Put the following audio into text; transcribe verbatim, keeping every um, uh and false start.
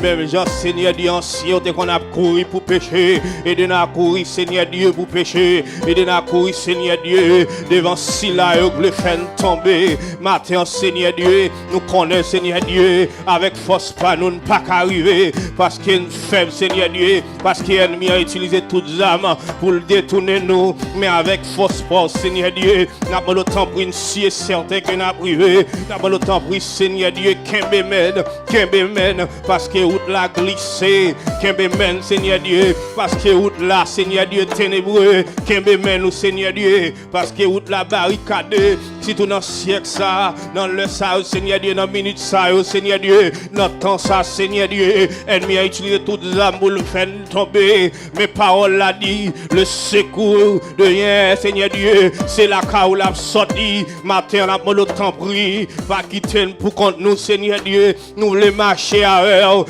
Menm jan, Senyè Dye, ansyen yo te konn ap kouri pou peche, ede n a kouri, Senyè Dye, pou peche, ede n a kouri, Senyè Dye, devan sila yo k vle fè n tonbe. Maten an, Senyè Dye, nou konnen, Senyè Dye, avèk fòs pa nou, n pa ka rive, paske n fèb, Senyè Dye, paske ènmi an itilize tout zam pou l detounen nou, men avèk fòs pa w, Senyè Dye, n ap mande w tanpri, n si e sèten ke n ap rive. N ap mande w tanpri, Senyè Dye, kenbe men n, kenbe men n, paske wout la glise. Kenbe men n, Senyè Dye, paske wout la, Senyè Dye, tenebre. Kenbe men nou, Senyè Dye, paske wout la barikade. Sitou nan syèk sa, nan lè sa yo, Senyè Dye, nan minit sa yo, Senyè Dye, nan tan sa, Senyè Dye, ènmi an itilize tout zam pou l fè n tonbe. Men pawòl la di, le secours de rien, Senyè Dye, se lakay ou l ap sòti. Maten an, n ap mande w tanpri, pa kite n pou kont nou, Senyè Dye. Nou vle mache avè w,